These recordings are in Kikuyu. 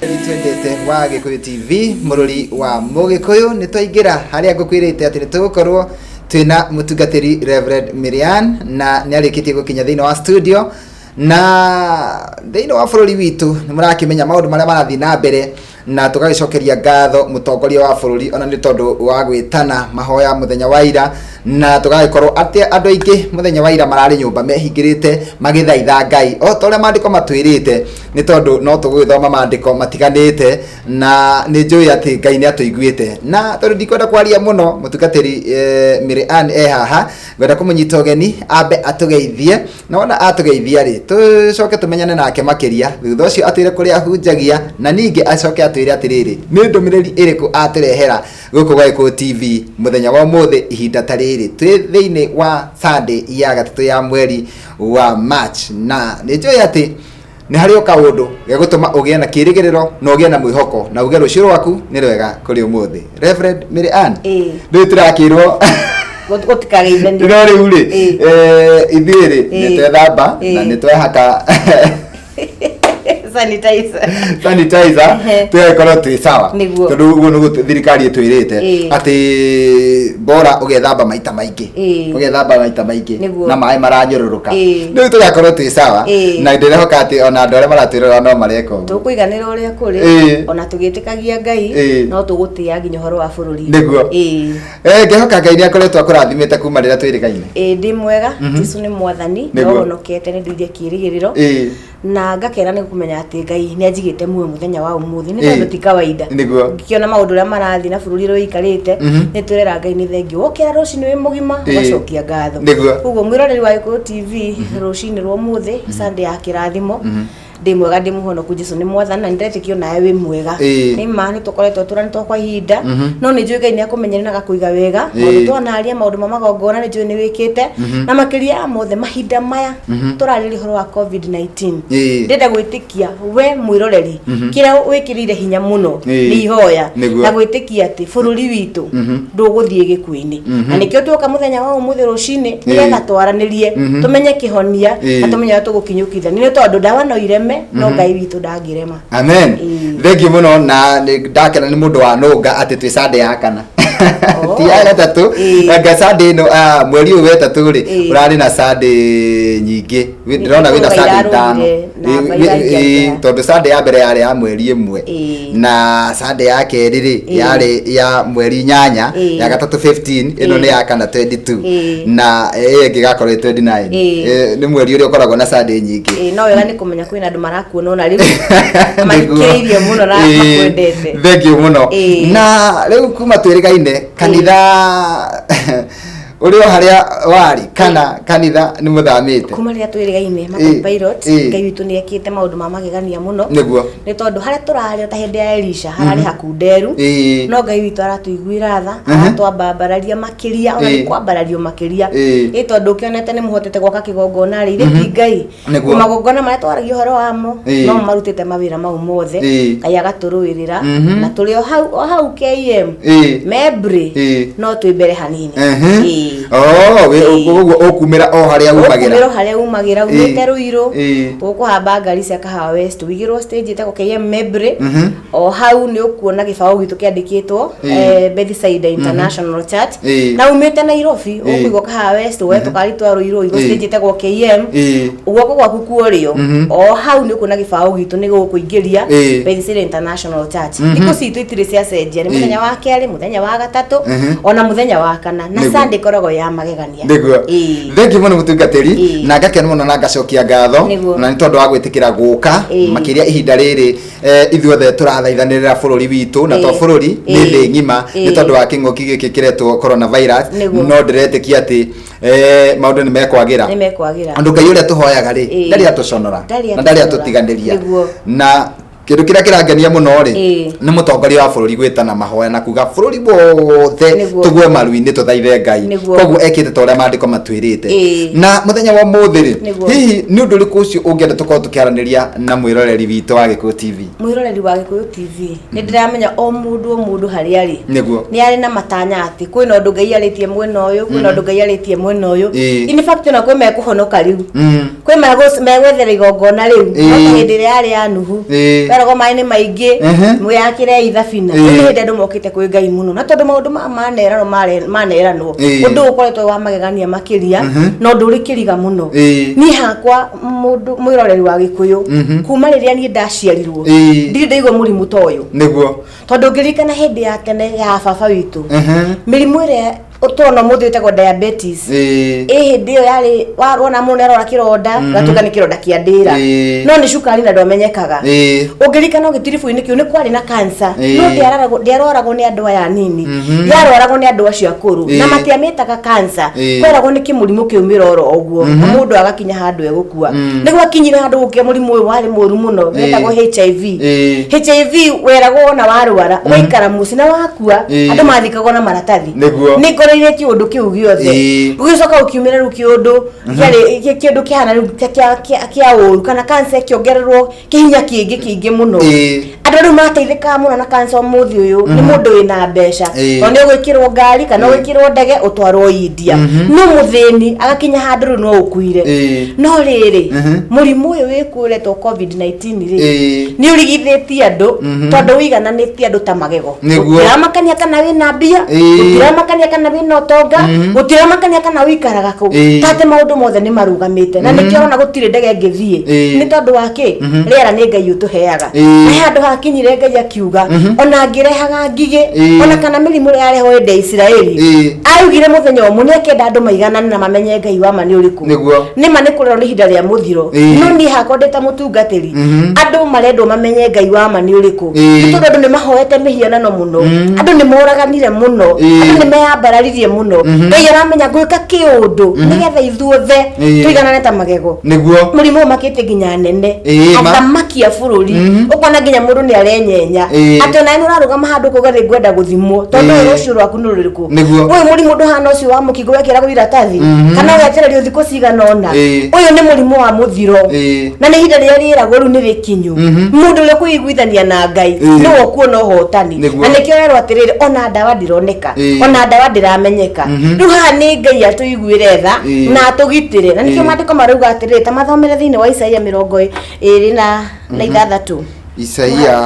Twendete wa Gĩkũyũ TV, mũrũri wa Mũgĩkũyũ, nĩ twaingĩra harĩa ngũkwĩrĩte atĩ nĩ tũgũkorwo twĩna mũtungatĩri Reverend Mirian, na nĩ arĩkĩtie gũkinya thĩinĩ wa studio. Na thĩinĩ wa bũrũri witũ nĩ mũrakĩmenya maũndũ marĩa marathiĩ na mbere, na tũgagĩcokeria ngatho mũtongoria wa bũrũri ona nĩ tondũ wa gwĩtana mahoya mũthenya wa ira, na tũgagĩkorwo atĩ andũ aingĩ mũthenya wa ira mararĩ nyũmba mehingĩrĩte magĩthaitha Ngai o ta ũrĩa maandĩko matwĩrĩte, nĩ tondũ no tũgũgĩthoma maandĩko matiganĩte, na nĩ njũĩ atĩ Ngai nĩ atũiguĩte. Na tondũ ndikwenda kwaria mũno, mũtungatĩri Mary Ann e haha, ngwenda kũmũnyita ũgeni ambe atũgeithie, na wona atũgeithia rĩ, tũcoke tũmenyane nake makĩria, thutha ũcio atwĩre kũrĩa ahunjagia, na ningĩ acoke atwĩre atĩrĩrĩ, nĩ ndũmĩrĩri ĩrĩkũ atũrehera gũkũ gwa Gĩkũyũ TV mũthenya wa ũmũthĩ ihinda ta rĩrĩ twĩ thĩinĩ wa Sunday ya gatatũ ya mweri wa March. Na nĩ njũĩ atĩ nĩ harĩ o kaũndũ gegũtũma ũgĩe na kĩrĩgĩrĩro na ũgĩe na mwĩhoko na uge rũciũ rwaku nĩ rwega kũrĩ ũmũthĩ. Reverend Mary Ann, rĩu tũrakĩrwo Gũtikageithanio. No rĩu rĩ, ithuĩ rĩ, nĩ twethamba na nĩ twehaka sanitizer. Sanitizer. Tũgagĩkorwo twĩ sawa. Tondũ ũguo nĩguo thirikari ĩtwĩrĩte atĩ bora ũgethamba maita maingĩ, ũgethamba maita maingĩ na maĩ maranyũrũrũka, rĩu tũgakorwo twĩ sawa. Na ndĩrehoka atĩ ona andũ arĩa maratwĩrora no mareka ũguo. Tũkũiganĩra ũrĩa kũrĩ, ona tũgĩtĩkagia Ngai, no tũgũtĩa nginya ũhoro wa bũrũri. Ngehoka Ngai nĩ akoretwo akũrathimĩte kuma rĩrĩa twĩrĩgaine. Ĩĩ, ndĩ mwega. Jesu nĩ mwathani. Nĩhonokete, nĩ nduire kĩĩrĩgĩrĩro, na ngakena nĩ kũmenya atĩ Ngai nĩ anjigĩte muoyo mũthenya wa ũmũthĩ, nĩ tondũ ti kawaida. Ngĩkĩona maũndũ ũrĩa marathiĩ na bũrũri ũrĩa ũikarĩte, nĩ twĩrera Ngai nĩ thengiũ. Wokĩra rũcinĩ wĩ mũgima, ũgacokia ngatho. Koguo mwĩroreri wa Gĩkũyũ TV, rũcinĩ rwa ũmũthĩ, Sunday ya kĩrathimo, ndĩ mwega, ndĩ mũhonoku, Jesu nĩ mwathani, na nĩndetĩkio nawe wĩ mwega. Nĩ ma nĩ tũkoretwo tũranĩtwo kwa ihinda, no nĩ njũĩ Ngai nĩ akũmenyerera na agakũiga wega. Maũndũ twanaria, maũndũ ma magongona, nĩ njũĩ nĩ wĩkĩte, na makĩria ya mothe mahinda maya tũrarĩrĩria ũhoro wa COVID-19, ndĩrenda gwĩtĩkia we mwĩroreri kĩrĩa wĩkĩrĩire hinya mũno nĩ ihoya na gwĩtĩkia atĩ bũrũri witũ ndũgũthiĩ gĩkuũ-inĩ, na nĩkĩo tuoka mũthenya wa ũmũthĩ rũcinĩ nĩgetha twaranĩrie, tũmenye kĩhonia na tũmenye ũrĩa tũgũkinyũkithania, nĩ tondũ ndawa no ireme, no Ngai witũ ndangĩrema. Amen. Thank you mũno, na nĩ ndakena nĩ mũndũ wa nũnga atĩ twĩ Sunday ya kana, ti ya gatatũ. Anga Sunday ĩno, mweri ũyũ wetatũ rĩ, ũrarĩ na Sunday nyingĩ. Ndĩrona wĩna Nĩ Sunday ithano. irarũmire namba irangĩaingĩha. Tondũ Sunday ya mbere yarĩ ya mweri 1, na Sunday ya kerĩ rĩ, yarĩ ya mweri 8, ya gatatũ 15, ĩno nĩ ya kana 22, na ĩyo ĩngĩ ĩgakorwo ĩ 29. Nĩ mweri ũrĩa ũkoragwo na Sunday nyingĩ. Ĩĩ, no wega nĩ kũmenya kwĩna andũ marakuona ona rĩu mathikĩrĩirie mũno na makwendete. Thank you mũno. Na rĩu kuma twĩrĩgaine, kanitha ũrĩ o harĩa warĩ kana kanitha nĩ mũthamĩte? Kuma rĩrĩa twĩrĩgaine, Martin Pilot, Ngai witũ nĩ ekĩte maũndũ ma magegania mũno, nĩ tondũ harĩa tũrarĩ ta hĩndĩ ya Elisha hararĩ hakunderu, no Ngai witũ aratũiguĩra tha, aratwambambararia makĩria, ona nĩ kwambarario makĩria, ĩ tondũ ũkĩonete nĩ mũhotete gwaka kĩgongona rĩ, ithe ti Ngai? Magongona marĩa twaragia ũhoro wamo, no marutĩte mawĩra mau mothe. Ngai agatũrũĩrĩra, na tũrĩ o hau o hau KM Membry, no twĩ mbere hanini. Oh, ũguo ũkumĩra o harĩa umagĩra. Ũkumĩra o harĩa umagĩra, umĩte Ruiru, ũkũhamba ngari cia Kahawa West, ũigĩrwo stage ĩtagwo KM Membry, o hau nĩ ũkuona gĩbaũ gitũ kĩandĩkĩtwo Bethsaida International Church. Na umĩte Nairobi, ũkũigwo Kahawa West, woe tũkari twa Ruiru, ũigwo stage ĩtagwo KM, guoko gwaku kuorĩo, o hau nĩ ũkuona gĩbaũ gitũ nĩ gũkũingĩria Bethsaida International Church. Thikũ citũ itirĩ ciacenjia, nĩ mũthenya wa kerĩ, mũthenya wa gatatũ, ona mũthenya wa kana, na Sunday ĩkoragwo ya magegania. Thank you mũno, mũtungatĩri. Na ngakena mũno na ngacokia ngatho na nĩ tondũ wa gwĩtĩkĩra gũka, makĩria ihinda rĩrĩ ithuothe tũrathaithanĩrĩra bũrũri witũ, na to bũrũri, nĩ thĩ ng'ima, nĩ tondũ wa kĩng'ũki gĩkĩ kĩretwo coronavirus. No ndĩretĩkia atĩ maũndũ nĩ mekwagĩra. Nĩ mekwagĩra. Andũ Ngai ũrĩa tũhoyaga rĩ, ndarĩ atũconora na ndarĩ atũtiganĩria. Na kĩndũ kĩrĩa kĩrangenia mũno rĩ, nĩ mũtongoria wa bũrũri gwĩtana mahoya na kuga bũrũri wothe tũgwe maru-inĩ tũthaithe Ngai. Koguo ekĩte ta ũrĩa maandĩko matwĩrĩte. Na mũthenya wa ũmũthĩ rĩ, hihi nĩ ũndũ ũrĩkũ ũcio ũngĩenda tũkorwo tũkĩaranĩria na mwĩroreri witũ wa Gĩkũyũ TV? Mwĩroreri wa Gĩkũyũ TV, nĩ ndĩramenya o mũndũ o mũndũ harĩa arĩ nĩ arĩ na matanya atĩ kwĩna ũndũ Ngai arĩtie mwena ũyũ, kwĩna ũndũ Ngai arĩtie mwena ũyũ. In fact, ona kwĩ mekũhonoka rĩu, kwĩ megwethera igongona rĩu, no ta hĩndĩ ĩrĩa yarĩ ya Nuhu. Mũtikararagwo maĩ-inĩ maingĩ, mwĩyakĩrei thabina. Nĩ hĩndĩ andũ mokĩte kwĩ Ngai mũno, na tondũ maũndũ maya maneranwo maneranwo, ũndũ ũyũ ũkoretwo wĩ wa magegania makĩria, na ũndũ ũrĩ kĩriga mũno. Niĩ hakwa mũndũ mwĩroreri wa Gĩkũyũ, kuma rĩrĩa niĩ ndaciarirwo, ndirĩ ndaigua mũrimũ ta ũyũ. Tondũ ngĩririkana hĩndĩ ya tene ya baba witũ, mĩrimũ ĩrĩa tũrona ũmũthĩ ĩtagwo diabetes, ĩ hĩndĩ ĩyo yarĩ wona mũndũ nĩarora kĩronda, gatuĩka nĩ kĩronda kĩa ndĩra, no nĩ cukari na ndwamenyekaga. Ũngĩririkana gĩtiribũ-inĩ kĩu nĩ kwarĩ na cancer, no ndĩarwaragwo nĩ andũ aya anini, yarwaragwo nĩ andũ acio akũrũ, na matiamĩtaga cancer, kweragwo nĩ kĩmũrimũ kĩu mĩroro ũguo, na mũndũ agakinya handũ egũkua. Nĩ gwakinyire handũ gũkĩa mũrimũ ũyũ warĩ mũru mũno, wetagwo HIV. HIV weragwo ona warwara ũgaikara mũciĩ na wakua, andũ mathikagwo na maratathi. Nĩ ngoreire kĩũndũ kĩu gĩothe. Gũgĩcoka gũkiumĩra rĩu kĩũndũ kĩarĩ kĩũndũ kĩhana rĩu ta kĩa ũru, kana cancer ĩkĩongererwo kĩhinya kĩngĩ kĩingĩ mũno. Andũ rĩu mateithĩkaga mũno na cancer ũmũthĩ ũyũ nĩ mũndũ wĩna mbeca, tondũ nĩ ũgwĩkĩrwo ngari kana ũgwĩkĩrwo ndege ũtwarwo India, no mũthĩni agakinya handũ rĩu no ũkuire. No rĩrĩ, mũrimũ ũyũ wĩkuo ũretwo COVID-19 rĩ, nĩ ũrigithĩtie andũ, tondũ ũigananĩtie andũ ta magego. Gũtiramakania kana wĩna mbia, gũtiramakania kana wĩna ũtonga, gũtiramakania kana ũikaraga kũ, ta atĩ maũndũ mothe nĩ marũgamĩte. Na nĩkĩo ũrona gũtirĩ ndege ĩngĩthiĩ. Nĩ tondũ wa kĩ? Rĩera nĩ Ngai ũtũheaga. Na he handũ hakinyire Ngai akiuga ona angĩrehaga ngigĩ, ona kana mĩrimũ ĩrĩa yarehwo hĩndĩ ya Isiraeli, augire mũthenya ũmwe nĩ akenda andũ maiganane na mamenye Ngai wa ma nĩ ũrĩkũ. Nĩ ma nĩ kũrerwo nĩ ihinda rĩa mũthiro, no niĩ hakwa ndĩ ta mũtungatĩri, andũ marendwo mamenye Ngai wa ma nĩ ũrĩkũ, nĩ tondũ andũ nĩ mahoete mĩhianano mũno, andũ nĩ moraganire mũno, andũ nĩ meyambararirie mũno. Ngai aramenya ngwĩka kĩũndũ nĩgetha ithuothe tũiganane ta magego. Mũrimũ ũmakĩte nginya nene, athamaki a bũrũri, ũkona nginya mũndũ nĩ arenyenya atĩ onawe nĩ ũrarũgama handũ ũkauga nĩ ngwenda gũthimwo, tondũ ũyũ rũciũ rwaku nĩ rũrĩkũ. Ũyũ mũrimũ ndũhana ũcio wa mũkingo wekĩragwo iratathi kana ũgetererio thikũ cigana ũna. Ũyũ nĩ mũrimũ wa mũthiro, na nĩ ihinda rĩrĩa rĩragwo rĩu nĩ rĩkinyu. Mũndũ ũrĩa ũkwĩiguithania na Ngai nĩwe ũkuona ũhotani. Na nĩkĩo ũrerwo atĩrĩrĩ, ona ndawa ndĩroneka, ona ndawa ndĩramenyeka. Rĩu haha nĩ Ngai atũiguĩre tha na atũgitĩre, na nĩkĩo maandĩko marauga atĩrĩrĩ, ta mathomere thĩinĩ wa Isaia 26. Isaia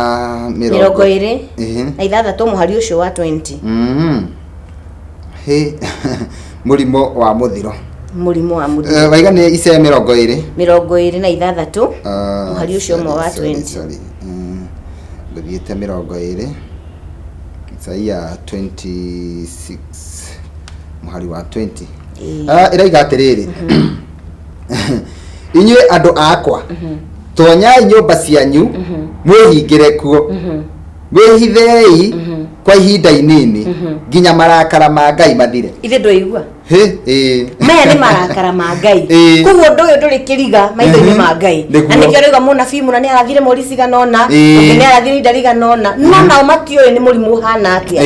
26 mũhari ũcio wa 20. Hĩ, mũrimũ wa mũthiro. Mũrimũ wa mũthiro. Waiga nĩ Isaia 20? 26, mũhari ũcio ũmwe wa 20. Sorry. Ngũthiĩte 20, Isaia 26 mũhari wa 20. Ĩraiga atĩrĩrĩ, inyuĩ andũ akwa, tonyai nyũmba cianyu, mwĩhingĩre kuo, mwĩhithei kwa ihinda inini nginya marakara ma Ngai mathire. Ithe ndwaigua? Hĩ, ĩĩ. Maya nĩ marakara ma Ngai. Koguo ũndũ ũyũ ndũrĩ kĩriga maitho-inĩ ma Ngai. Na nĩkĩo rĩuga mũnabii mũna nĩ arathire mweri cigana ũna, ũngĩ nĩ arathire ihinda rĩigana ũna, no nao matiũĩ nĩ mũrimũ ũhana atĩa.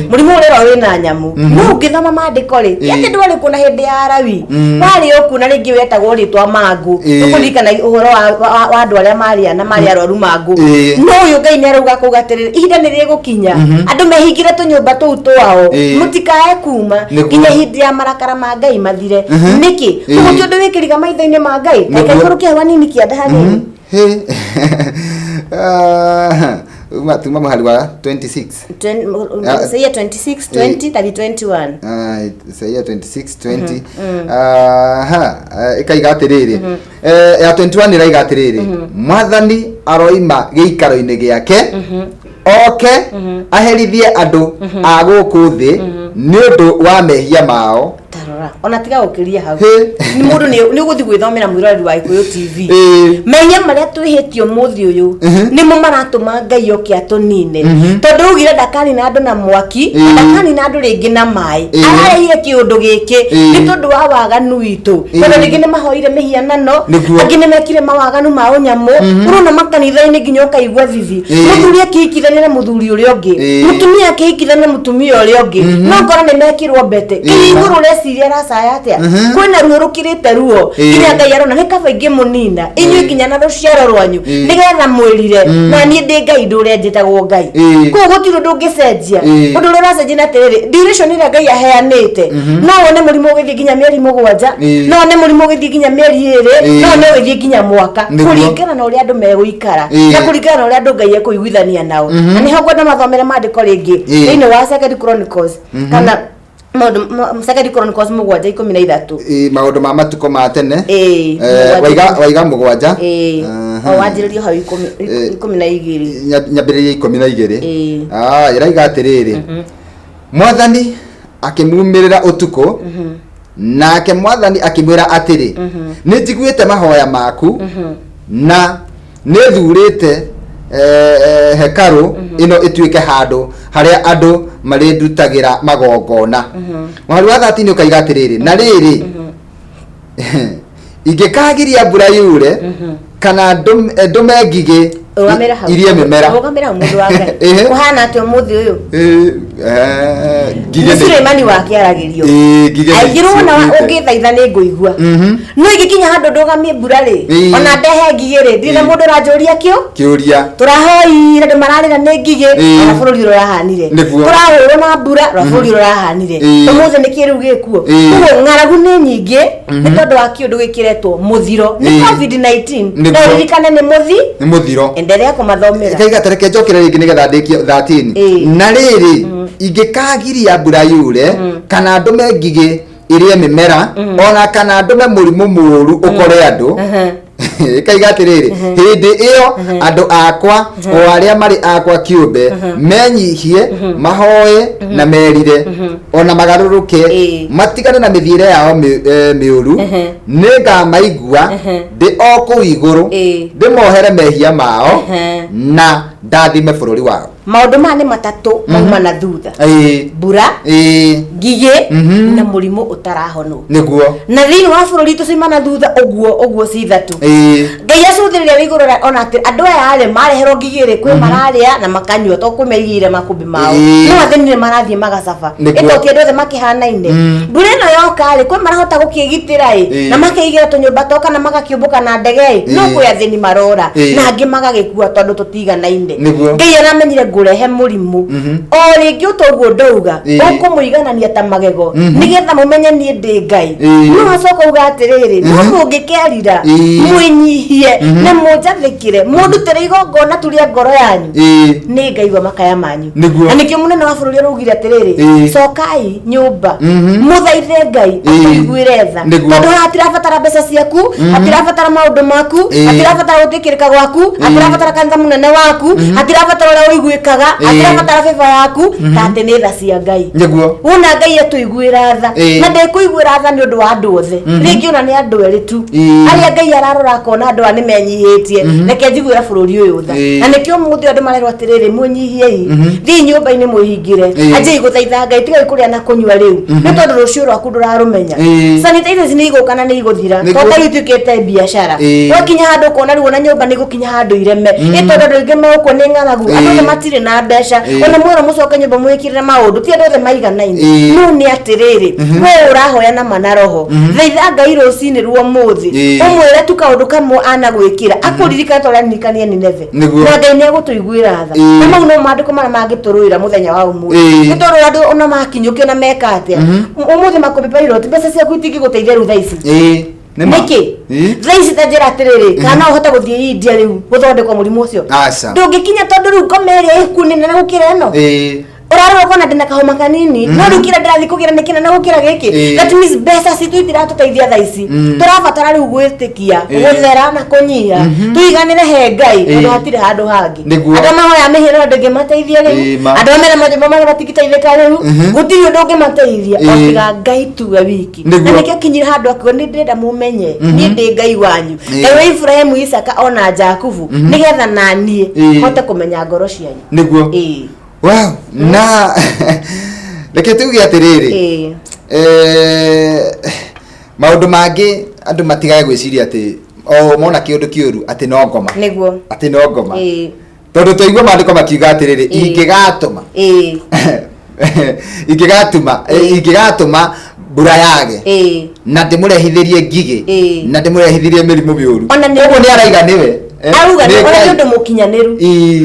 Mũrimũ ũrerwo wĩna nyamũ, no ũngĩthoma maandĩko rĩ, ti atĩ ndwarĩ kuo na hĩndĩ ya Alawi, warĩ o kuo na rĩngĩ wetagwo rĩtwa mangũ. Ũkũririkana ũhoro wa andũ arĩa marĩ ana marĩ arwaru mangũ. No ũyũ Ngai nĩ arauga kũu atĩrĩrĩ, ihinda nĩ rĩgũkinya andũ mehingĩre tũnyũmba tũu twao, mũtikae kuma nginya ihinda ya marakara ma Ngai mathire. Nĩkĩ? Koguo ti ũndũ wĩkĩriga maitho-inĩ ma Ngai. Reke ikũrũkie hau hanini kĩanda hanini. Hĩ. Ah, tuma mũhari wa 26. Isaia 26 20 tathi 21. Ah, Isaia 26 20. Aha, ĩkaiga atĩrĩrĩ, ya 21 ĩraiga atĩrĩrĩ, Mwathani aroima gĩikaro-inĩ gĩake oke aherithie andũ a gũkũ thĩ nĩ ũndũ wa mehia mao. Tarora, ona tiga gũkĩria hau. Nĩ mũndũ nĩ ũgũthiĩ gwĩthomera mwĩroreri wa Gĩkũyũ TV. Mehia marĩa twĩhĩtie ũmũthĩ ũyũ nĩmo maratũma Ngai oke atũnine, tondũ augire ndakanina andũ na mwaki, ndakanina andũ rĩngĩ na maĩ. Ararehire kĩũndũ gĩkĩ nĩ tondũ wa waganu witũ, tondũ rĩngĩ nĩ mahoire mĩhianano, angĩ nĩ mekire mawaganu ma ũnyamũ. Ũrona makanitha-inĩ nginya ũkaigua thithi, mũthuri akĩhikithania na mũthuri ũrĩa ũngĩ, mũtumia akĩhikithania na mũtumia ũrĩa ũngĩ, no ũkora nĩ mekĩrwo mbete kĩrĩ igũrũ ũreciria. Ũngĩciria aracaya atĩa? Kwĩna ruo rũkĩrĩte ruo. Nginya Ngai arona nĩ kaba ingĩmũnina inyuĩ nginya na rũciaro rwanyu, nĩgetha mwĩrire na niĩ ndĩ Ngai ndũre njĩtagwo Ngai. Koguo gũtirĩ ũndũ ũngĩcenjia. Ũndũ ũrĩa ũracenjia nĩ atĩrĩrĩ, duration ĩrĩa Ngai aheanĩte, no wone mũrimũ ũgĩthiĩ nginya mĩeri 7, no wone mũrimũ ũgĩthiĩ nginya mĩeri 2, no wone ũgĩthiĩ nginya mwaka, kũringana na ũrĩa andũ megũikara na kũringana na ũrĩa andũ Ngai ekũiguithania nao. Na nĩho ngwenda mathomere maandĩko rĩngĩ thĩinĩ wa Second Chronicles kana maũndũ Second Chronicles 7:13. Ĩ, maũndũ ma matukũ ma tene. 7. Waiga 7. O wanjĩrĩrio hau 12. Nyambĩrĩrie 12. Ah, ĩraiga atĩrĩrĩ, Mwathani akĩmumĩrĩra ũtukũ, nake Mwathani akĩmwĩra atĩrĩ, nĩ njiguĩte mahoya maku na nĩ thurĩte hekarũ ĩno ĩtuĩke handũ harĩa andũ marĩndutagĩra magongona. Mũhari wa 13 ũkaiga atĩrĩrĩ, na rĩrĩ, ingĩkagiria mbura yure kana ndũme ngigĩ Rũgamĩra hau. irie mĩmera. Rũgamĩra hau, mũndũ wa Ngai. Kũhana atĩa ũmũthĩ ũyũ? Ngigĩ Nĩ Suleimani wakĩaragĩrio. Ngigĩ nĩ Aingĩrwo na ciũkĩte. ũngĩthaitha nĩ ngũigua. No ingĩkinya handũ ndũgamie mbura rĩ, ona ndehe ngigĩ rĩ, ndirĩ na mũndũ ũranjũria kĩo. Kĩũria. Tũrahoire andũ mararĩra nĩ ngigĩ, ona bũrũri ũrĩa ũrahanire. Tũrahũrwo na mbura, ona bũrũri ũrĩa ũrahanire. Ũmũthĩ nĩkĩ rĩu gĩkuo? Koguo ng'aragu nĩ nyingĩ nĩ tondũ wa kĩũndũ gĩkĩretwo mũthiro nĩ COVID-19. No ũririkane nĩ mũthi Nĩ mũthiro. Endelea kũmathomera. Kaiga tareke njokere rĩngĩ nĩgetha ndĩkie 13. Na rĩrĩ, ingĩkagiria mbura yure kana ndũme ngigĩ ĩrĩe mĩmera, ona kana ndũme mũrimũ mũũru ũkore andũ, ĩkaiga atĩrĩrĩ, hĩndĩ ĩyo andũ akwa o arĩa marĩ akwa kĩũmbe menyihie, mahoe na merire, ona magarũrũke matigane na mĩthiĩre yao mĩũru, nĩngamaigua ndĩ o kũu igũrũ, ndĩmohere mehia mao na ndathime bũrũri wao. Maũndũ maya nĩ matatũ mauma na thutha: mbura, ngigĩ na mũrimũ ũtarahonwo. Na thĩinĩ wa bũrũri tũcima na thutha ũguo ũguo ci ithatũ. Ngai acũthĩrĩria wĩ igũrũ ona atĩ andũ aya rĩ mareherwo ngigĩ rĩ, kwĩ mararĩa na makanyua to kwĩ meigĩire makũmbĩ mao, no athĩni nĩ marathiĩ magacaba. Ĩto ti andũ othe makĩhanaine. Mbura ĩno yoka rĩ, kwĩ marahota gũkĩgitĩra ĩ na makeigĩra tũnyũmba twao kana magakĩũmbũka na ndege ĩ, no kwĩ athĩni marora na angĩ magagĩkua tondũ tũtiganaine. Ngai aramenyire ngũrehe mũrimũ o rĩngĩ ũtoguo ndauga, ũkũmũiganania ta magego nĩgetha mũmenye niĩ ndĩ Ngai. No acoka uga atĩrĩrĩ, no mũngĩkerira, mwĩnyihie na mũnjathĩkĩre, mũndutĩre igongona tu rĩa ngoro yanyu, nĩ ngaigua makaya manyu. Na nĩkĩo mũnene wa bũrũri araugire atĩrĩrĩ, cokai nyũmba, mũthaithe Ngai atũiguĩre tha, tondũ haha hatirabatara mbeca ciaku, hatirabatara maũndũ maku, hatirabatara gwĩtĩkĩrĩka gwaku, hatirabatara kanitha mũnene waku, hatirabatara ũrĩa ũiguĩkaga, hatirabatara bĩba yaku, ta atĩ nĩ tha cia Ngai. Wona Ngai atũiguĩra tha, na ndekũiguĩra tha nĩ ũndũ wa andũ othe, rĩngĩ ona nĩ andũ erĩ tu arĩa Ngai ararora akona andũ aya nĩ menyihĩtie, reke njiguĩra bũrũri ũyũ tha. Na nĩkĩo ũmũthĩ andũ marerwo atĩrĩrĩ, mwĩnyihiei, thiĩi nyũmba-inĩ mwĩhingĩre, anjai gũthaitha Ngai, tigai kũrĩa na kũnyua rĩu, nĩ tondũ rũciũ rwaku ndũrarũmenya. Sanitizers nĩ igũka na nĩ igũthira, tondũ rĩu ituĩkĩte biacara. Gwakinya handũ ũkona rĩu ona nyũmba nĩ igũkinya handũ ireme, ĩ tondũ andũ aingĩ megũkua nĩ ng'aragu, andũ othe matirĩ na mbeca, ona mwerwo mũcoke nyũmba mwĩkĩrĩre maũndũ, ti andũ othe maiganaine. No nĩ atĩrĩrĩ, we ũrahoya na ma na roho, thaitha Ngai rũcinĩ rwa ũmũthĩ, ũmwĩre tu kaũndũ kamwe anagwĩkĩra, akũririkane ta ũrĩa aririkanie Nineve. Na Ngai nĩ egũtũiguĩra tha. Na mau no maandĩko marĩa mangĩtũrũĩra mũthenya wa ũmũthĩ, nĩ tondũ andũ ona makinyũkio na meka atĩa ũmũthĩ makũmbĩ pilot, mbeca ciaku itingĩgũteithia rĩu thaa ici. Nĩ ma. Nĩkĩ? Thaa ici ta njĩra atĩrĩrĩ, kana no ũhote gũthiĩ India rĩu gũthondekwo mũrimũ ũcio? Aca. Ndũngĩkinya, tondũ rĩu ngoma ĩrĩa ĩkuo nĩ nene gũkĩra ĩno. Ũrarora ũkona ndĩna kahoma kanini, no rĩu kĩrĩa ndĩrathiĩ kũgĩra nĩ kĩnene gũkĩra gĩkĩ. That means mbeca citũ itiratũteithia thaa ici. Tũrabatara rĩu gwĩtĩkia, gũthera na kũnyiha, tũiganĩre he Ngai, tondũ hatirĩ handũ hangĩ. Andũ arĩa mahoya mĩhianano ndũngĩmateithia rĩu. Ma. Andũ arĩa mena manyũmba marĩa matingĩteithĩka rĩu, gũtirĩ ũndũ ũngĩmateithia o tiga Ngai tu we wiki. Na nĩkĩo kinyire handũ akiuga, nĩ ndĩrenda mũmenye niĩ ndĩ Ngai wanyu, Ngai wa Iburahĩmu, Isaka ona Jakubu, nĩgetha na niĩ hote kũmenya ngoro cianyu. Wow, na reke tuge atĩrĩrĩ, maũndũ mangĩ andũ matigage gwĩciria atĩ o mona kĩũndũ kĩũru atĩ no ngoma, atĩ no ngoma, tondũ twaigua maandĩko makiuga atĩrĩrĩ, ingĩgatũma ingĩgatũma ingĩgatũma Mbura yage na ndĩmũrehithĩrie ngigĩ na ndĩmũrehithĩrie mĩrimũ mĩũru. Ona Ũguo nĩ araiga nĩwe. Auga nĩ nĩ ona Ngai. nĩ ũndũ mũkinyanĩru.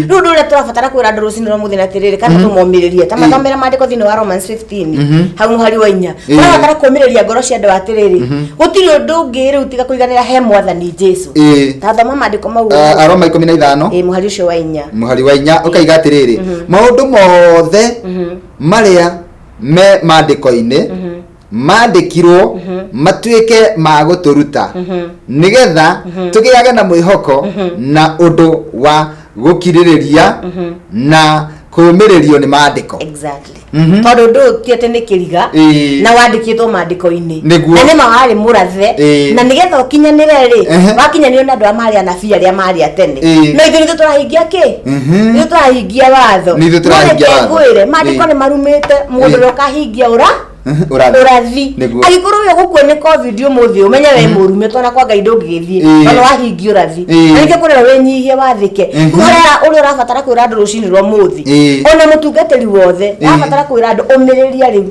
Rĩu ũndũ ũrĩa tũrabatara kwĩra andũ rũcinĩ rwa mũthenya atĩrĩrĩ, kana tũmomĩrĩrie ta mathomere maandĩko thĩinĩ wa Romans 15 hau mũhari wa 4. Tũrabatara kũmĩrĩria ngoro cia andũ atĩrĩrĩ, gũtirĩ ũndũ ũngĩ rĩu tiga kũiganĩra he Mwathani Jesu. Ta thoma maandĩko mau. Aroma 15. Ĩĩ, mũhari ũcio wa 4. Mũhari wa 4 ũkaiga atĩrĩrĩ, maũndũ mothe marĩa me maandĩko-inĩ mandĩkirwo matuĩke ma gũtũruta, nĩgetha tũgĩage na mwĩhoko na ũndũ wa gũkirĩrĩria na kũũmĩrĩrio nĩ maandĩko. Tondũ ũndũ ũyũ ti atĩ nĩ kĩriga na wandĩkĩtwo maandĩko-inĩ. Na nĩma warĩ mũrathe na nĩgetha ũkinyanĩre rĩ, wakinyanĩrio nĩ andũ arĩa marĩ anabii arĩa marĩ a tene. No ithuĩ nĩthuĩ tũrahingia kĩ? Nĩthuĩ tũrahingia watho. Nĩ ithuĩ tũrahingia No reke watho. ngwĩre, maandĩko nĩ marumĩte mũndũ ũrĩa ũkahingia ũra Ũrathi. Ũrathi. Angĩkorwo we ũgũkua nĩ COVID ũmũthĩ, ũmenye we mũrume, tondũ kwa Ngai ndũngĩgĩthiĩ, tondũ wahingia ũrathi. Na nĩkĩo kũrera wĩnyihie wathĩke. Ũrĩa ũrĩa ũrabatara kwĩra andũ rũcinĩ rwa ũmũthĩ, ona mũtungatĩri wothe ũrabatara kwĩra andũ, ũmĩrĩria rĩu,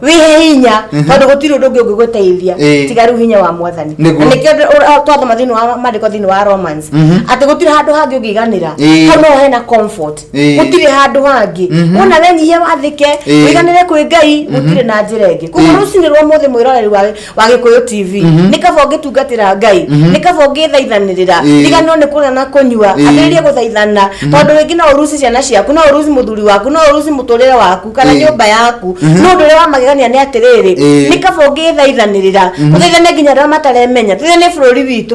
wĩhe hinya, tondũ gũtirĩ ũndũ ũngĩ ũngĩgũteithia tiga rĩu hinya wa Mwathani. Na nĩkĩo twathoma thĩinĩ wa maandĩko thĩinĩ wa Romans atĩ gũtirĩ handũ hangĩ ũngĩiganĩra. Hau no hena comfort. Gũtirĩ handũ hangĩ. Wona wenyihia wathĩke, wĩiganĩre kwĩ Ngai, gũtirĩ na njĩra ĩngĩ. Koguo rũcinĩ rwa ũmũthĩ, mwĩroreri wa Gĩkũyũ TV, nĩ kaba ũngĩtungatĩra Ngai, nĩ kaba ũngĩthaithanĩrĩra. Riganĩrwo nĩ kũrĩa na kũnyua, ambĩrĩrie gũthaithana, tondũ rĩngĩ no ũruci ciana ciaku, no ũruci mũthuri waku, no ũruci mũtũrĩre waku kana nyũmba yaku. No ũndũ ũrĩa wa magegania nĩ atĩrĩrĩ, nĩ kaba ũngĩthaithanĩrĩra, tũthaithane nginya arĩa mataremenya, tũthaithane bũrũri witũ,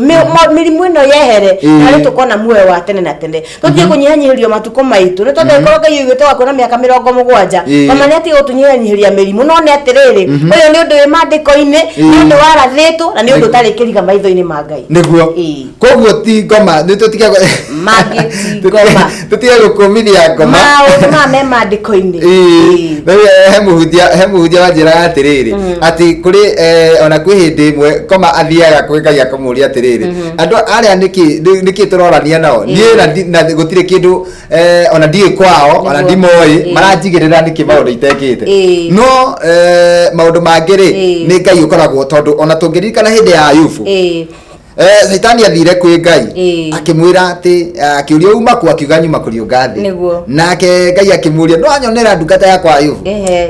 mĩrimũ ĩno yehere, na rĩ tũkona muoyo wa tene na tene. Tũtige kũnyihanyihĩrio matukũ maitũ, nĩ tondũ angĩkorwo Ngai oigĩte ũgakorwo na mĩaka 70, ma nĩ atige gũtũnyihanyihĩria mĩrimũ. No nĩ atĩrĩrĩ, ũyũ nĩ ũndũ wĩ maandĩko-inĩ, nĩ ũndũ warathĩtwo na nĩ ũndũ ũtarĩ kĩriga maitho-inĩ ma Ngai. Koguo ti ngoma nĩ tũtige Mangĩ ti ngoma. Tũtige gũkũmithia ngoma. Maũndũ maya me maandĩko-inĩ. Rĩu, he mũhunjia wanjĩraga atĩrĩrĩ, atĩ kũrĩ ona kwĩ hĩndĩ ĩmwe ngoma athiaga kwĩ Ngai akamũria atĩrĩrĩ, andũ arĩa nĩkĩ tũrorania nao, niĩ na gũtirĩ kĩndũ, ona ndiũĩ kwao, ona ndimoĩ, maranjigĩrĩra nĩkĩ maũndũ itekĩte? No maũndũ mangĩ rĩ, nĩ Ngai ũkoragwo, tondũ ona tũngĩririkana hĩndĩ ya Ayubu, Caitani athire kwĩ Ngai akĩmwĩra atĩ, akĩũria, uma kũ? Akiuga, nyuma kũriũnga thĩ. Nake Ngai akĩmũria, no anyonera ndungata yakwa Ayubu?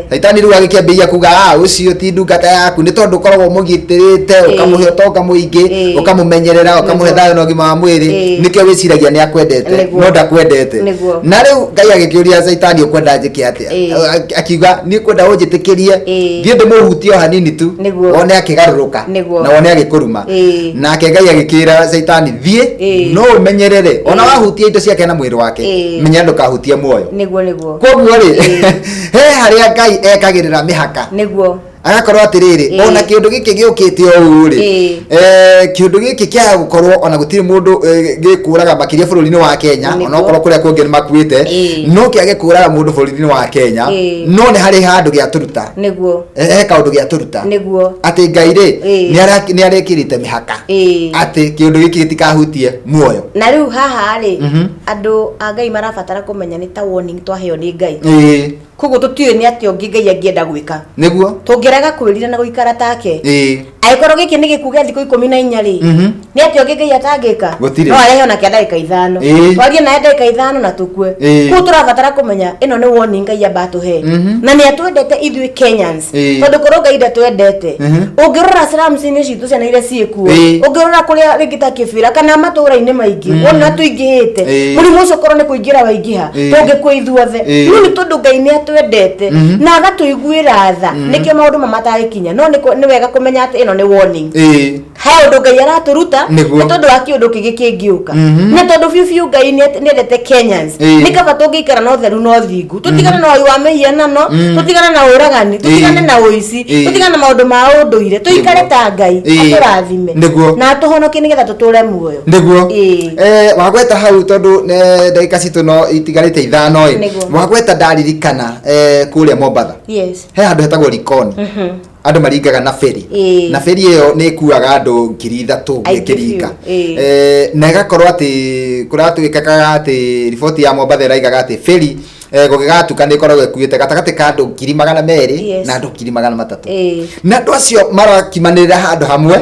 Caitani rĩu agĩkĩambĩrĩria kuga, ah, ũcio ti ndungata yaku, nĩ tondũ ũkoragwo mũgitĩrĩte, ũkamũhe ũtonga mũingĩ, ũkamũmenyerera, ũkamũhe thayũ na ũgima wa mwĩrĩ, nĩkĩo wĩciragia nĩ akwendete. No ndakwendete. Na rĩu Ngai agĩkĩũria Caitani, ũkwenda njĩke atĩa? Akiuga, niĩ kwenda ũnjĩtĩkĩrie thiĩ ndĩmũhutie o hanini tu, wone akĩgarũrũka na wone agĩkũruma. Nake Ngai agĩkĩra Caitani, thiĩ, no ũmenyerere ona wahutia indo ciake na mwĩrĩ wake, menya ndũkahutie muoyo. Nĩguo nĩguo. Koguo rĩ, he harĩa Ngai ekagĩrĩra mĩhaka, agakorwo atĩrĩrĩ, ona kĩũndũ gĩkĩ gĩũkĩte o ũũ rĩ, kĩũndũ gĩkĩ kĩaga gũkorwo ona gũtirĩ mũndũ gĩkũraga makĩria bũrũri-inĩ wa Kenya, onokorwo kũrĩa kũngĩ nĩ makuĩte, no kĩage kũraga mũndũ bũrũri-inĩ wa Kenya, no nĩ harĩ handũ gĩatũruta. He kaũndũ gĩatũruta atĩ Ngai rĩ, nĩ arekĩrĩte mĩhaka atĩ kĩũndũ gĩkĩ gĩtikahutie muoyo. Na rĩu haha rĩ, andũ a Ngai marabatara kũmenya nĩ ta warning twaheo nĩ Ngai. Koguo tũtiũĩ nĩ atĩa ũngĩ Ngai angĩenda gwĩka tũngĩrega kwĩrira na gũikara take. Angĩkorwo gĩkĩ nĩ gĩkuũ gĩa thikũ 14 rĩ, nĩ atĩa ũngĩ Ngai atangĩka? Gũtirĩ. No arehe ona kĩa ndagĩka 5, twarie naye ndagĩka 5 na tũkue. Koguo tũrabatara kũmenya ĩno nĩ warning Ngai amba atũhe, na nĩ atwendete ithuĩ Kenyans, tondũ korwo Ngai ndatwendete, ũngĩrora slums-inĩ citũ ciana iria ciĩkuo, ũngĩrora kũrĩa rĩngĩ ta Kĩbĩra kana matũũra-inĩ maingĩ, wona tũingĩhĩte, mũrimũ ũcio korwo nĩ kũingĩra waingĩha, tũngĩkua ithuothe. No nĩ tondũ Ngai nĩ atwendete na agatũiguĩra tha, nĩkĩo maũndũ ma matagĩkinya. No nĩ wega kũmenya atĩ ĩno nĩ warning. He ũndũ Ngai aratũruta, nĩ tondũ wa kĩũndũ kĩngĩ kĩngĩũka. Na tondũ biũ biũ Ngai nĩ endete Kenyans, nĩ kaba tũngĩikara na ũtheru na ũthingu, tũtigane na wai wa mĩhianano, tũtigane na ũragani, tũtigane na ũici, tũtigane na maũndũ ma ũndũire, tũikare ta Ngai atũrathime na atũhonokie nĩgetha tũtũre muoyo. Wagweta hau, tondũ ndagĩka citũ no itigarĩte 5 ĩ. Wagweta ndaririkana, kũrĩa Mombatha he handũ hetagwo Likoni, andũ maringaga na ferry. Na ferry ĩyo nĩ ĩkuaga andũ 3000 Aingĩ ĩkĩringa. biũ, ĩĩ. Na ĩgakorwo atĩ kũratuĩkaga atĩ riboti ya Mombatha ĩraigaga atĩ ferry Gũgĩgatuka nĩ ĩkoragwo ĩkuĩte gatagatĩ ka andũ 200,000 na andũ 300,000. Na andũ acio marakimanĩrĩra handũ hamwe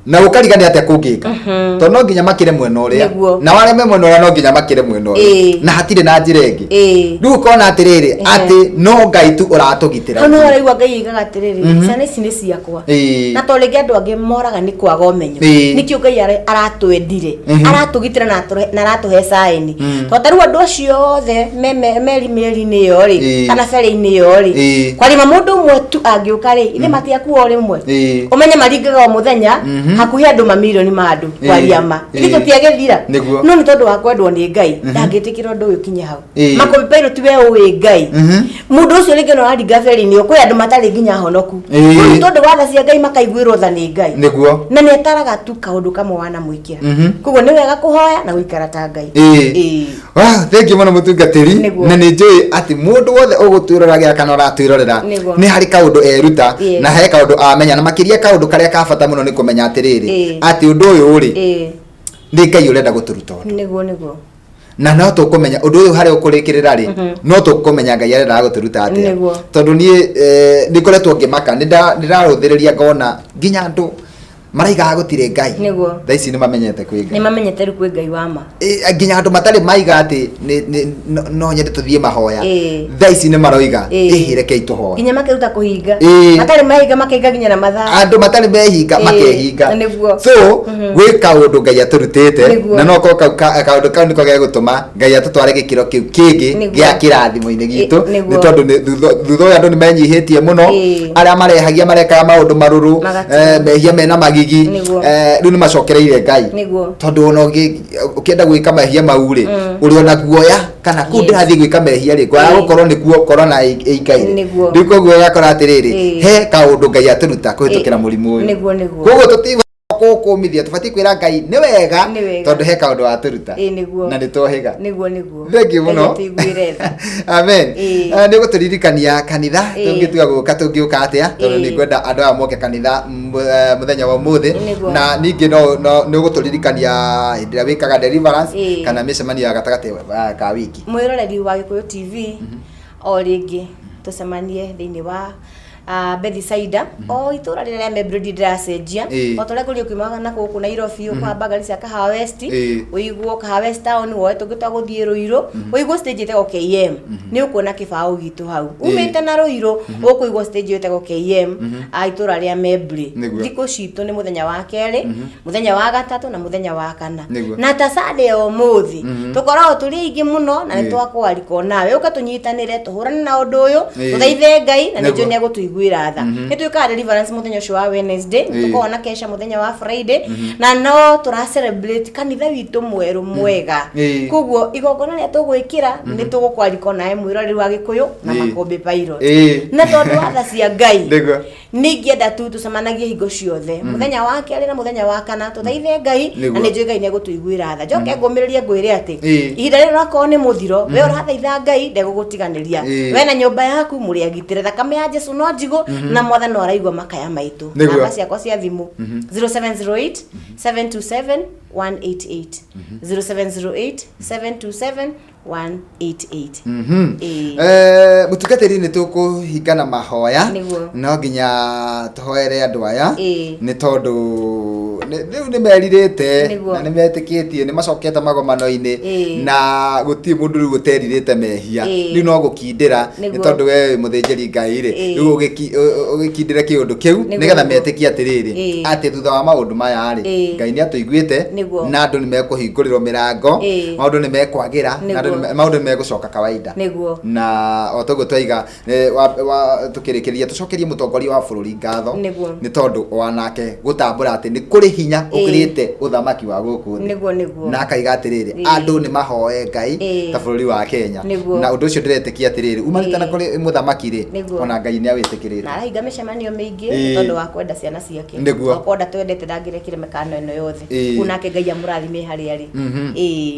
na ũkarigania atĩa kũngĩka, tondũ no nginya makĩre mwena ũrĩa, na arĩa me mwena ũrĩa no nginya makĩre mwena ũrĩa, na hatirĩ na njĩra ĩngĩ. Rĩu ũkona atĩrĩrĩ, atĩ no Ngai tu ũratũgitĩra. Hau nĩho ũraigua Ngai oigaga atĩrĩrĩ, ciana ici nĩ ciakwa. Na to rĩngĩ andũ angĩ moraga nĩ kwaga ũmenyo. Nĩkĩo Ngai aratwendire, aratũgitĩra na aratũhe caĩni, tondũ ta rĩu andũ acio othe meri meri-inĩ ĩyo rĩ, kana ferĩ-inĩ ĩyo rĩ, kwarima mũndũ ũmwe tu angĩũka rĩ, ithe matiakua o rĩmwe. Ũmenye maringaga o mũthenya hakuhĩ andũ mamirioni ma andũ, kwaria ma, ithuĩ tũtiagĩthira. No nĩ tondũ wa kwendwo nĩ Ngai, ndangĩtĩkĩra ũndũ ũyũ ũkinye hau. Makũmbĩ Pilot, we ũĩ Ngai, mũndũ ũcio rĩngĩ no araringa ferĩ-inĩ ĩyo, kwĩ andũ matarĩ nginya honoku. No nĩ tondũ wa tha cia Ngai makaiguĩrwo tha nĩ Ngai. Na nĩ ataraga tu kaũndũ kamwe wanamwĩkĩra. Koguo nĩ wega kũhoya na gũikara ta Ngai. Wow, thank you mũno mũtungatĩri. Na nĩ njũĩ atĩ mũndũ wothe ũgũtwĩroragĩra kana ũratwĩrorera nĩ harĩ kaũndũ eruta na he kaũndũ amenya, na makĩria kaũndũ karĩa ka bata mũno nĩ kũmenya atĩrĩrĩ, atĩ ũndũ ũyũ rĩ, nĩ Ngai ũrenda gũtũruta ũndũ. Nĩguo nĩguo. Na no tũkũmenya ũndũ ũyũ harĩa ũkũrĩkĩrĩra rĩ, no tũkũmenya Ngai arendaga gũtũruta atĩa. Tondũ niĩ nĩ ngoretwo ngĩmaka, nĩ ndarũthĩrĩria ngona nginya andũ maraigaga gũtirĩ Ngai, thaa ici nĩ mamenyete kwĩ Ngai. Nĩ mamenyete rĩu kwĩ Ngai wa ma. Nginya andũ matarĩ maiga atĩ no nyende tũthiĩ mahoya, thaa ici nĩ maroiga, ĩhĩ, rekei tũhoe. Nginya makeruta kũhinga. Matarĩ mahinga makaiga nginya na mathaa. Andũ matarĩ mehinga makehinga. So gwĩ kaũndũ Ngai atũrutĩte, na no korwo kaũndũ kau nĩko gegũtũma Ngai atũtware gĩkĩro kĩu kĩngĩ gĩa kĩrathimo-inĩ gitũ. Nĩ tondũ thutha ũyũ andũ nĩ menyihĩtie mũno, arĩa marehagia marekaga maũndũ marũrũ, mehia mena magigi, rĩu nĩ macokereire Ngai, tondũ ona ũkĩenda gwĩka mehia mau rĩ, ũrĩ ona guoya kana kũu ndĩrathiĩ gwĩka mehia rĩ, ngwaga gũkorwo nĩkuo korona ĩikaire. Rĩu koguo ũgakora atĩrĩrĩ, he kaũndũ Ngai atũruta kũhĩtũkĩra mũrimũ ũyũ. Nĩguo nĩguo. Koguo tũtiba kũkũmithia, tũbatiĩ kwĩra Ngai nĩ wega, Nĩ wega. tondũ he kaũndũ watũruta Ĩĩ, nĩguo. na nĩ twohĩga. Nĩguo nĩguo. Thank you mũno. Ngai atũiguĩre tha. Amen. Nĩ gũtũririkania kanitha, tũngĩtua gũka tũngĩũka atĩa, tondũ nĩ ngwenda andũ aya moke kanitha mũthenya wa ũmũthĩ. Na ningĩ no nĩ ũgũtũririkania hĩndĩ ĩrĩa wĩkaga deliverance kana mĩcemanio ya gatagatĩ ka wiki. Mwĩroreri wa Gĩkũyũ TV, o rĩngĩ tũcemanie thĩinĩ wa Bethisaida, o itũra rĩrĩa rĩa Membley ndĩracenjia. O ta ũrĩa ngũrio kiumaga na gũkũ Nairobi, ũkũhamba ngari cia Kahawa West, ũiguo Kahawa West town, woe tũngĩ twa gũthiĩ Ruiru, ũiguo stage ĩtagwo KM, nĩ ũkuona kĩbaũ gitũ hau. Umĩte na Ruiru ũkũigua stage ĩtagwo KM, itũra rĩa Membley. Thikũ citũ nĩ mũthenya wa kerĩ, Mũthenya wa gatatũ na mũthenya wa kana. Na ta Sunday ya ũmũthĩ, tũkoragwo tũrĩ aingĩ mũno na nĩ twakwarika nawe ũka tũnyitanĩre tũhũrane na ũndũ ũyũ, tũthaithe Ngai na nĩ njũĩ nĩ egũtũiguĩra tha. Nĩ twĩkaga deliverance mũthenya ũcio wa Wednesday, nĩ tũkoragwo na kesha mũthenya wa Friday, na no tũra celebrate kanitha witũ mwerũ mwega. Koguo igongona rĩrĩa tũgwĩkĩra nĩ tũgũkwarika nawe mwĩroreri wa Gĩkũyũ na Makũmbĩ Pilot. Na tondũ wa tha cia Ngai, nĩ ingĩenda tu tũcemanagie hingo ciothe, mũthenya wa kerĩ na mũthenya wa kana, tũthaithe Ngai, na nĩ njũĩ Ngai nĩ egũtũiguĩra tha. Njoke ngũmĩrĩrie ngwĩre atĩ ihinda rĩrĩ onakorwo nĩ mũthiro, we ũrathaitha Ngai ndegũgũtiganĩria. We na nyũmba yaku mũrĩ agitĩre, thakame ya Jesu no njigũ, na Mwathani no araigua makaya maitũ. Namba ciakwa cia thimũ, 0708 727 188, 0708 727 188. Ĩĩ. Mũtungatĩri, nĩ tũkũhingana mahoya. No nginya tũhoere andũ aya, nĩ tondũ rĩu nĩ merirĩte na nĩ metĩkĩtie, nĩ macokete magomano-inĩ, na gũtirĩ mũndũ rĩu ũterirĩte mehia. Rĩu no gũkindĩra, nĩ tondũ we wĩ mũthĩnjĩri Ngai rĩ, rĩu ũgĩkindĩre kĩũndũ kĩu, nĩgetha metĩkie atĩrĩrĩ, atĩ thutha wa maũndũ maya rĩ, Ngai nĩ atũiguĩte, na andũ nĩ mekũhingũrĩrwo mĩrango, maũndũ nĩ mekwagĩra, na andũ maũndũ nĩ megũcoka kawaida. Na o toguo twaiga, tũkĩrĩkĩrĩria, tũcokerie mũtongoria wa bũrũri ngatho, nĩ tondũ wanake gũtambũra atĩ nĩ kũrĩ hinya ũkĩrĩte ũthamaki wa gũkũ thĩ. Nĩguo nĩguo. Na akaiga atĩrĩrĩ, andũ nĩ mahoe Ngai ta bũrũri wa Kenya. Na ũndũ ũcio ndĩretĩkia atĩrĩrĩ, umanĩte na kũrĩ mũthamaki rĩ, ona Ngai nĩ awĩtĩkĩrĩte. Na arahinga mĩcemanio mĩingĩ tondũ wa kwenda ciana ciake. Okorwo ndatwendete ndangĩrekire mĩkano ĩno yothe. Kũu nake Ngai amũrathime harĩa arĩ.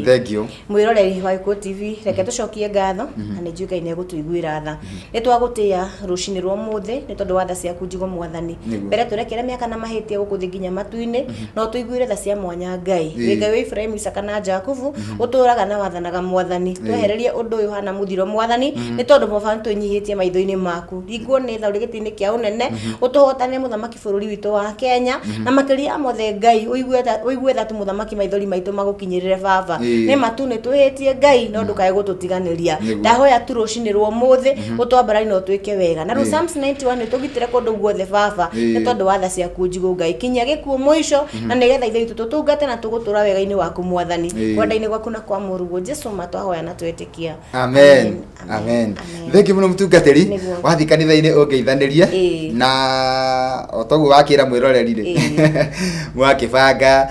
Thank you. Mwĩroreri wa Gĩkũyũ TV. TV, reke tũcokie ngatho na nĩ njũĩ Ngai nĩ egũtũiguĩra tha. Nĩ twagũtĩĩa rũcinĩ rwa ũmũthĩ nĩ tondũ wa tha ciaku njigũ Mwathani. Mbere tũrekere mĩaka na mahĩtia gũkũ thĩ nginya matu-inĩ na ũtũiguĩre tha cia mwanya Ngai. Wĩ Ngai wa Iburahĩmu, Isaka na Jakubu, ũtũũraga na wathanaga Mwathani. Twehererie ũndũ ũyũ ũhana mũthiro Mwathani, nĩ tondũ Baba nĩ twĩnyihĩtie maitho-inĩ maku. Ringwo nĩ tha ũrĩ gĩtĩ-inĩ kĩa ũnene, ũtũhotanĩre Mũthamaki bũrũri witũ wa Kenya, na makĩria ya mothe Ngai, ũigue tha, ũigue tha tu Mũthamaki maithori maitũ magũkinyĩrĩre Baba. Nĩ ma tu nĩ twĩhĩtie Ngai, no ndũkae gũtũtiganĩria. Ndahoya tu rũcinĩ rwa ũmũthĩ, ũtwambarari na ũtwĩke wega. Na rĩu Psalms 91 ũtũgitĩre kũndũ guothe Baba, nĩ tondũ wa tha ciaku njigũ Ngai. Kinyia gĩkuũ mũico, na nĩgetha ithe witũ tũtungate na tũgũtũra wega-inĩ waku Mwathani. Kwenda-inĩ gwaku na kwa Mũrũguo Jesu ma twahoya na twetĩkia. Amen. Amen. Thank you muno mutungatĩri. Nĩguo. Wathiĩ kanitha-inĩ ũngeithanĩrie na o toguo wakĩra mwĩroreri rĩ mwakĩbanga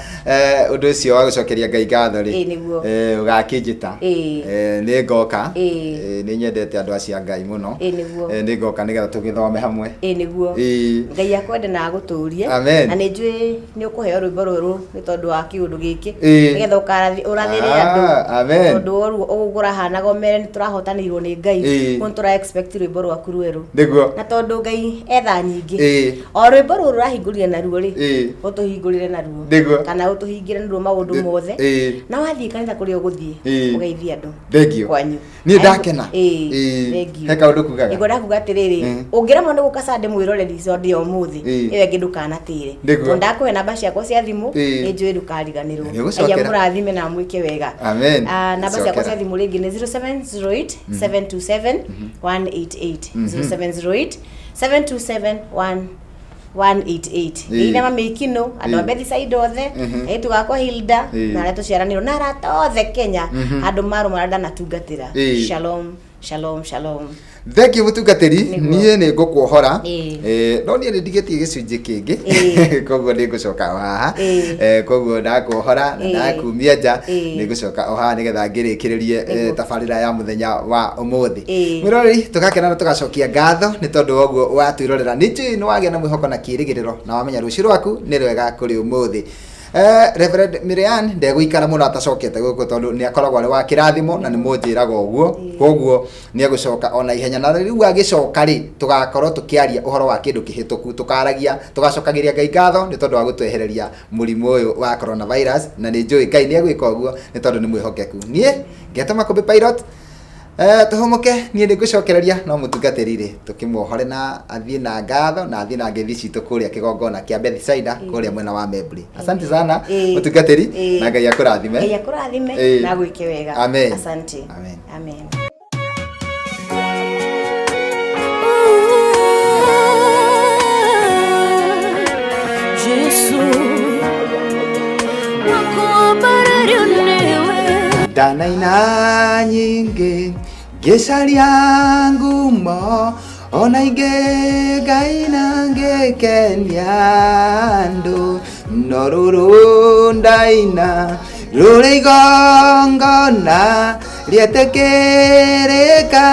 ũndũ ũcio wa gũcokeria Ngai ngatho rĩ Ĩĩ, nĩguo. Ũgakĩnjĩta. Nĩ ngoka. Nĩ nyendete andũ acio a Ngai mũno. Ĩĩ, nĩguo. Nĩ ngoka nĩgetha tũgĩthome hamwe. Ĩĩ nĩguo. Ngai akwende na agũtũrie. Amen. Na nĩ njũĩ nĩ ũkũheo rwĩmbo rwerũ nĩ tondũ wa kĩũndũ gĩkĩ. Nĩgetha ũrathĩre andũ. Ah, amen. Tondũ wa ũguo ũguo kũrahanaga ũmere nĩ tũrahotanĩirwo nĩ Ngai. Koguo nĩ tũra expect rwĩmbo rwaku rwerũ. Nĩguo. Na tondũ Ngai etha nyingĩ. O rwĩmbo rũrũ ũrahingũrire naruo rĩ, ũtũhingũrĩre naruo. Nĩguo. Kana ũtũhingĩre naruo maũndũ mothe. Na wathiĩ kanitha kũrĩa ũgũthiĩ, ũgeithie andũ. Thank you. Kwanyu. Niĩ ndakena. Ĩĩ, thank you. He kaũndũ kugaga. Ngwenda kuga atĩrĩrĩ, ũngĩremwo nĩ gũka Sunday mwĩroreri Sunday ya ũmũthĩ, ĩyo ĩngĩ ndũkanatĩre. Nĩguo. Tondũ ndakũhe namba ciakwa cia thimũ, nĩ njũĩ ndũkariganĩrwo. Nĩ ũgũcokera. Ngai amũrathime na amwĩke wega. Amen. Ah, namba ciakwa Cokera. cia thimũ rĩngĩ nĩ 0708 727 188. 0708 727 188. Ngeithia mami Ikino, andũ a Bethisaida othe, airĩtu gakwa Hilda, na arĩa tũciaranĩirwo na arata othe Kenya, andũ marũma arĩa ndanatungatĩra. Shalom, shalom, shalom. Thank you mũtungatĩri. Nĩguo. Niĩ nĩ ngũkuohora. No niĩ nĩ ndigĩtie gĩcunjĩ kĩngĩ. Koguo nĩ ngũcoka o haha. Koguo ndakuohora na ndakumia nja, nĩ ngũcoka o haha nĩgetha ngĩrĩkĩrĩrie tabarĩra ya mũthenya wa ũmũthĩ. Mwĩroreri, tũgakena na tũgacokia ngatho nĩ tondũ wa ũguo watwĩrorera. Nĩ njũĩ nĩ wagĩa na mwĩhoko na kĩĩrĩgĩrĩro na wamenya rũciũ rwaku nĩ rwega kũrĩ ũmũthĩ. Reverend Miriam ndegũikara mũno atacokete gũkũ tondũ nĩ akoragwo arĩ wa kĩrathimo na nĩ mũnjĩraga ũguo, koguo nĩ egũcoka ona ihenya. Na rĩu agĩcoka rĩ, tũgakorwo tũkĩaria ũhoro wa kĩndũ kĩhĩtũku, tũkaragia, tũgacokagĩria Ngai ngatho nĩ tondũ wa gũtwehereria mũrimũ ũyũ wa coronavirus, na nĩ njũĩ Ngai nĩ egwĩka ũguo nĩ tondũ nĩ mwĩhokeku. Niĩ ngetwo Makũmbĩ Pilot. Tũhũmũke, niĩ nĩ ngũcokereria no mũtungatĩri rĩ, tũkĩmuohore na athiĩ na ngatho na athiĩ na ngeithi citũ kũrĩa kĩgongona kĩa Bethisaida kũrĩa mwena wa Membri. Asante sana mũtungatĩri na Ngai akũrathime. Ngai akũrathime na agwĩke wega. Amen. Asante. Amen. Amen. Jesu wakuambarario niwe Ndanaina nyingĩ ngĩcaria ngumo ona ingĩ ngaina ngĩkenia andũ no rũrũ ndaina rũrĩ igongona rĩetĩkĩrĩka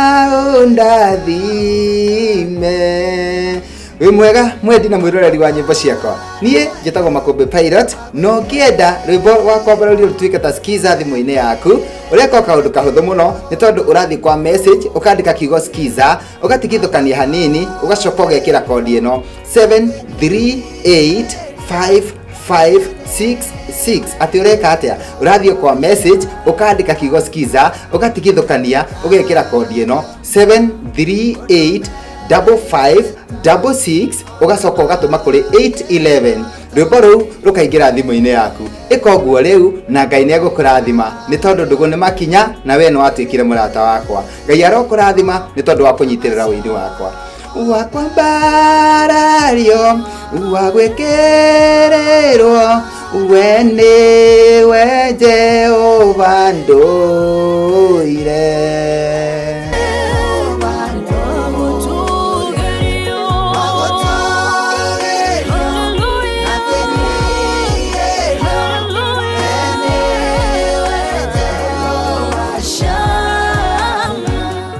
ũndathime. Wĩ mwega mwendi na mwĩroreri wa nyĩmbo ciakwa, niĩ njĩtagwo Makũmbĩ Pilot, na ũngĩenda rwĩmbo rwa kwambarario rũtuĩke ta skiza thimũ-inĩ yaku, ũreka o kaũndũ kahũthũ mũno, nĩ tondũ ũrathiĩ kwa message ũkandĩka kiugo skiza, ũgatigithũkania hanini, ũgacoka ũgekĩra kondi ĩno 7385566. Atĩ ũreka atĩa? Ũrathiĩ kwa message ũkandĩka kiugo skiza, ũgatigithũkania, ũgekĩra kondi ĩno 738 5566, ũgacoka ũgatũma kũrĩ 811, rwĩmbo rũu rũkaingĩra thimũ-inĩ yaku. Ĩka ũguo rĩu na Ngai nĩ egũkũrathima, nĩ tondũ ndũgũ nĩ makinya na we nĩ watuĩkire mũrata wakwa. Ngai arokũrathima nĩ tondũ wa kũnyitĩrĩra ũini wakwa wa kwambarario wa gwĩkĩrĩrwo, we nĩwe Jehova ndũire.